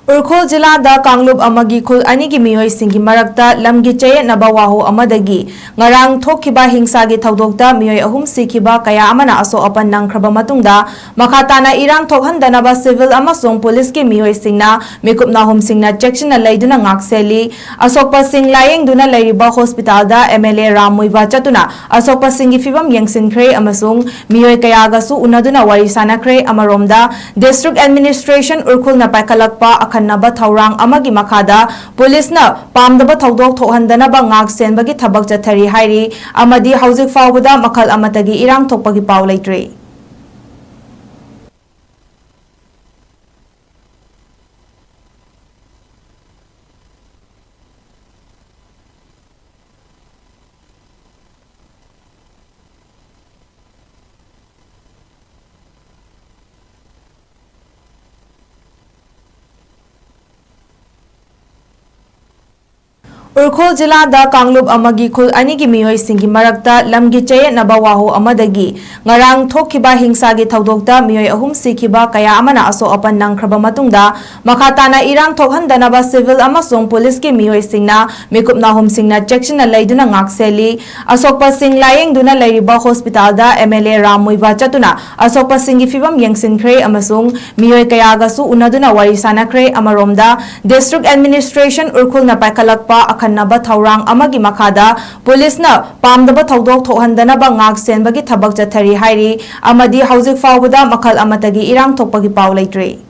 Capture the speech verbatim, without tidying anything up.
ꯎꯈ꯭ꯔꯨꯜ ꯖꯤꯂꯥꯗ ꯀꯥꯡꯂꯨꯞ ꯑꯃꯒꯤ ꯈꯨꯜ ꯑꯅꯤꯒꯤ ꯃꯤꯑꯣꯏꯁꯤꯡꯒꯤ ꯃꯔꯛꯇ ꯂꯝꯒꯤ ꯆꯌꯦꯠꯅꯕ ꯋꯥꯍꯧ ꯑꯃꯗꯒꯤ ꯉꯔꯥꯡ ꯊꯣꯛꯈꯤꯕ ꯍꯤꯡꯁꯥꯒꯤ ꯊꯧꯗꯣꯛꯇ ꯃꯤꯑꯣꯏ ꯑꯍꯨꯝ ꯁꯤꯈꯤꯕ, ꯀꯌꯥ ꯑꯃꯅ ꯑꯁꯣꯛ ꯑꯄꯟ ꯅꯪꯈ꯭ꯔꯕ ꯃꯇꯨꯡꯗ, ꯃꯈꯥ ꯇꯥꯅ ꯏꯔꯥꯡ ꯊꯣꯛꯍꯟꯗꯅꯕ ꯁꯤꯚꯤꯜ ꯑꯃꯁꯨꯡ ꯄꯨꯂꯤꯁꯀꯤ ꯃꯤꯑꯣꯏꯁꯤꯡꯅ ꯃꯤꯀꯨꯞ ꯅꯥꯍꯨꯝꯁꯤꯡꯅ ꯆꯦꯛꯁꯤꯟꯅ ꯂꯩꯗꯨꯅ ꯉꯥꯛꯁꯦꯜꯂꯤ꯫ ꯑꯁꯣꯛꯄꯁꯤꯡ ꯂꯥꯌꯦꯡꯗꯨꯅ ꯂꯩꯔꯤꯕ ꯍꯣꯁꯄꯤꯇꯥꯜꯗ ꯑꯦꯝ ꯑꯦꯜ ꯑꯦ ꯔꯥꯝ ꯃꯨꯏꯕꯥ ꯆꯠꯇꯨꯅ ꯑꯁꯣꯛꯄꯁꯤꯡꯒꯤ ꯐꯤꯕꯝ ꯌꯦꯡꯁꯤꯟꯈ꯭ꯔꯦ ꯑꯃꯁꯨꯡ ꯃꯤꯑꯣꯏ ꯀꯌꯥꯒꯁꯨ ꯎꯅꯗꯨꯅ ꯋꯥꯔꯤ ꯁꯥꯅꯈ꯭ꯔꯦ꯫ ꯑꯃꯔꯣꯝꯗ, ꯗꯤꯁꯇ꯭ꯔꯤꯛ ꯑꯦꯗꯃꯤꯅꯤꯁꯇ꯭ꯔꯦꯁꯟ ꯎꯈ꯭ꯔꯨꯜꯅ ꯄꯥꯏꯈꯠꯂꯛꯄ ꯑꯈꯟꯅꯕ ꯊꯧꯔꯥꯡ ꯑꯃꯒꯤ ꯃꯈꯥꯗ ꯄꯨꯂꯤꯁꯅ ꯄꯥꯝꯗꯕ ꯊꯧꯗꯣꯛ ꯊꯣꯛꯍꯟꯗꯅꯕ ꯉꯥꯛ ꯁꯦꯟꯕꯒꯤ ꯊꯕꯛ ꯆꯠꯊꯔꯤ ꯍꯥꯏꯔꯤ, ꯑꯃꯗꯤ ꯍꯧꯖꯤꯛ ꯐꯥꯎꯕꯗ ꯃꯈꯜ ꯑꯃꯠꯇꯒꯤ ꯏꯔꯥꯡ ꯊꯣꯛꯄꯒꯤ ꯄꯥꯎ ꯂꯩꯇ꯭ꯔꯤ꯫ ꯎꯈ꯭ꯔꯨꯜ ꯖꯤꯂꯥꯗ ꯀꯥꯡꯂꯨꯞ ꯑꯃꯒꯤ ꯈꯨꯜ ꯑꯅꯤꯒꯤ ꯃꯤꯑꯣꯏꯁꯤꯡꯒꯤ ꯃꯔꯛꯇ ꯂꯝꯒꯤ ꯆꯌꯦꯠꯅꯕ ꯋꯥꯍꯧ ꯑꯃꯗꯒꯤ ꯉꯔꯥꯡ ꯊꯣꯛꯈꯤꯕ ꯍꯤꯡꯁꯥꯒꯤ ꯊꯧꯗꯣꯛꯇ ꯃꯤꯑꯣꯏ ꯑꯍꯨꯝ ꯁꯤꯈꯤꯕ, ꯀꯌꯥ ꯑꯃꯅ ꯑꯁꯣꯛ ꯑꯄꯟ ꯅꯪꯈ꯭ꯔꯕ ꯃꯇꯨꯡꯗ, ꯃꯈꯥ ꯇꯥꯅ ꯏꯔꯥꯡ ꯊꯣꯛꯍꯟꯗꯅꯕ ꯁꯤꯚꯤꯜ ꯑꯃꯁꯨꯡ ꯄꯨꯂꯤꯁꯀꯤ ꯃꯤꯑꯣꯏꯁꯤꯡꯅ ꯃꯤꯀꯨꯞ ꯅꯥꯍꯨꯝꯁꯤꯡꯅ ꯆꯦꯛꯁꯤꯟꯅ ꯂꯩꯗꯨꯅ ꯉꯥꯛꯁꯦꯜꯂꯤ꯫ ꯑꯁꯣꯛꯄꯁꯤꯡ ꯂꯥꯌꯦꯡꯗꯨꯅ ꯂꯩꯔꯤꯕ ꯍꯣꯁꯄꯤꯇꯥꯜꯗ ꯑꯦꯝ ꯑꯦꯜ ꯑꯦ ꯔꯥꯝ ꯃꯨꯏꯕꯥ ꯆꯠꯇꯨꯅ ꯑꯁꯣꯛꯄꯁꯤꯡꯒꯤ ꯐꯤꯕꯝ ꯌꯦꯡꯁꯤꯟꯈ꯭ꯔꯦ ꯑꯃꯁꯨꯡ ꯃꯤꯑꯣꯏ ꯀꯌꯥꯒꯁꯨ ꯎꯅꯗꯨꯅ ꯋꯥꯔꯤ ꯁꯥꯅꯈ꯭ꯔꯦ꯫ ꯑꯃꯔꯣꯝꯗ, ꯗꯤꯁꯇ꯭ꯔꯤꯛ ꯑꯦꯗꯃꯤꯅꯤꯁꯇ꯭ꯔꯦꯁꯟ ꯎꯈ꯭ꯔꯨꯜꯅ ꯄꯥꯏꯈꯠꯂꯛꯄ ꯑꯈꯟꯅꯕ ꯊꯧꯔꯥꯡ ꯑꯃꯒꯤ ꯃꯈꯥꯗ ꯄꯨꯂꯤꯁꯅ ꯄꯥꯝꯗꯕ ꯊꯧꯗꯣꯛ ꯊꯣꯛꯍꯟꯗꯅꯕ ꯉꯥꯛ ꯁꯦꯟꯕꯒꯤ ꯊꯕꯛ ꯆꯠꯊꯔꯤ ꯍꯥꯏꯔꯤ, ꯑꯃꯗꯤ ꯍꯧꯖꯤꯛ ꯐꯥꯎꯕꯗ ꯃꯈꯜ ꯑꯃꯠꯇꯒꯤ ꯏꯔꯥꯡ ꯊꯣꯛꯄꯒꯤ ꯄꯥꯎ ꯂꯩꯇ꯭ꯔꯤ꯫